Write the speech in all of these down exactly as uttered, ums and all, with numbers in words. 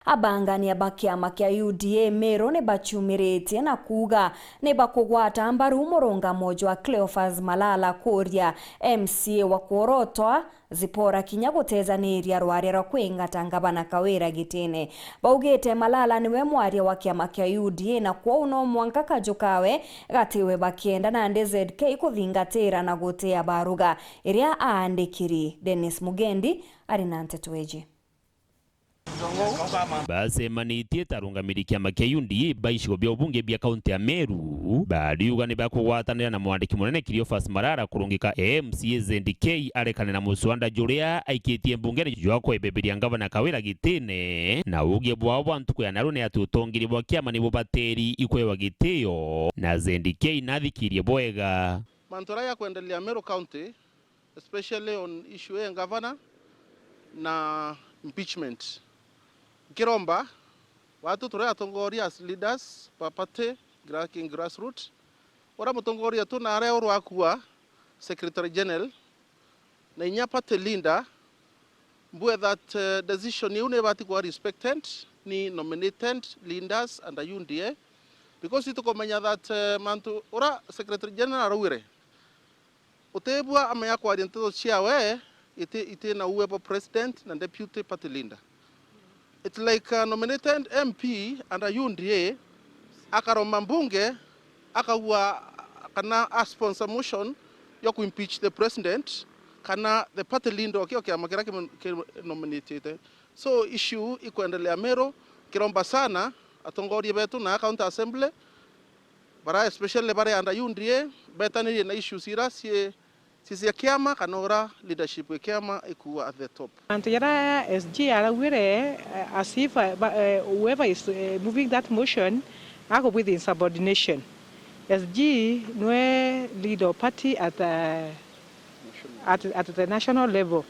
Abangania ba kiama kia U D A Meru ni bachumiritie na kuuga ni bakugwata mbaru murungamo jwa Cleophas Malala kuuria M C A wa kuorotwa Zipporah kinya gutejaniria rwaria rwa kwingata ngavana Kawira gitine. Baugite Malala niwe mwaria wa kiama kia U D A na kwou no mwanka kaju kawe gatiwe bakienda nandi Z K kuthingatira na gutia baruga iria aandikiri. Dennis Mugendi ari na nteto iji. Bacemanitie ta arungamiri kiama kia U D A ba icigo bia ubunge bia kaunti ya Meru, bariuga ni bakugwatanira na mwandiki munene Cleophas Malala kurungika M C A Z K arekane na muswanda juria aikitie mbungene jwa kwebeberia ngavana Kawira gitine, na uuge bwao bwa ntuku ya naru ni ati utongeria bwa kiama ni bubateri ikwewa gitio, na Z K nathikirie bwega. Mantu aria ya kwendelea Meru County, especially on issue ya governor na impeachment. Nkiromba, watu turia atongoria as leaders ba party, gra-, king grassroot, ura mutongoria tu na aria urwakua secretary general, na inya party leader, mbue that, eh, decision iu ni ibati kuwa respected ni nominated leaders under U D A, because itukumenya that, eh, mantu ura secretary general araugire, utibua amenya kwaria nteto ciawe iti, iti na uwe bwa president na deputy party leader. It's like a nominated M P under U D A akaroma mbunge, akaua kana a sponsor motion ya ku impeach the president kana the party leader okio kiama kiria ki, ki nominated. So issue ikwendelea Meru, kiromba sana atongoria betu na county assembly, bara especially bari under U D A, betanirie na issues ira cie, cie cia kiama kana ura leadership ya kiama ikuwa at the top. Antu jara S G araugire, eh, as if, eh, ba-, eh, whoever is, eh, moving that motion ako with insubordination. S G nwe leader of party at, eh, at, at the national level.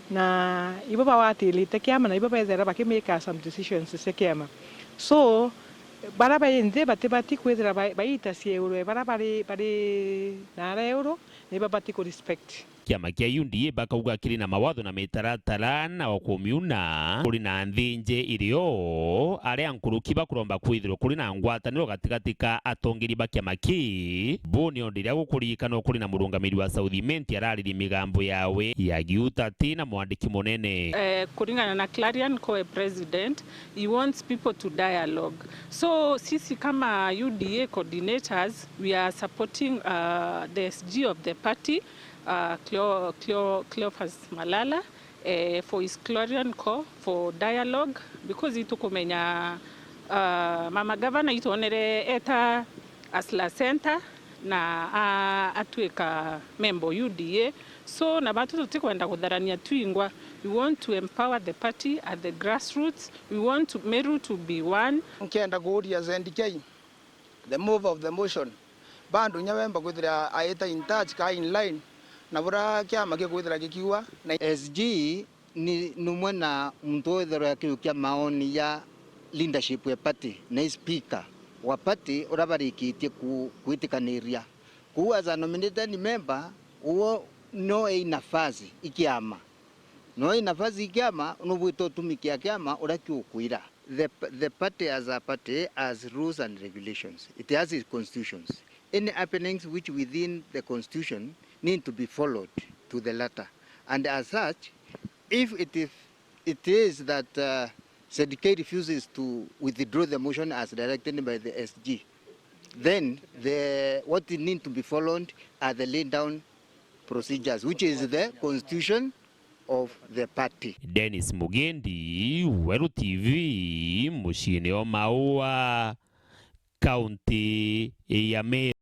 Na ibo bawatilite kiama na ibo bethera bakimake some decisions cia kiama. So, bara bainthi batibati kwithira ba-, baita ciurwe bara bari, bari nara iuru, ni babati ku respect. Kiama kia U D A bakauga kiri na mawatho na mitaratara na o kumiuna kuri na nthinji irio aria nkuruki bakuromba kwithirwa kuri na ngwataniro gatigati ka atongeri ba kiama ki. Buu ni o ndiria gukuririkanwa kuri na murungamiri wa South Imenti araririe migambo yawe ya giutati na mwandiki munene. Eh, kuringana na Clarion Core president, he wants people to dialogue. So sisi kama U D A coordinators, we are supporting, uh, the S G of the party, uh, Cleo-, Cleo-, Cleophas Malala, eh, for his Clarion Core for dialogue, because itukumenya, uh, mama governor itwonere eta Hustler Center na a-, atwika member U D A. So, na batu tutikwenda kutharania twingwa. We want to empower the party at the grassroots. We want to, Meru to be one. Nkienda kuuria Z K, the mover of the motion, bado inya wemba kwithira aita in touch ka in line na buria kiama gikwithira gikiuga na S G ni numwe na muntu withirwa akiukia maoni ya leadership ya party na i speaker wa party uria barikitie ku-, kwitikaniria. Kuu as a nominated member, uo no ei nafasi i kiama. No ei nafasi i kiama, nubwite utumikia kiama uria kiukwira. The p-, the party as a party has rules and regulations. It has its constitutions. Any happenings which within the constitution need to be followed to the letter. And as such, if it is, it is that, uh, Z K refuses to withdraw the motion as directed by the S G, then the, what need to be followed are the laid down procedures, which is the constitution of the party. Dennis Mugendi, Weru T V, muciini o Maua, kaunti ya Meru.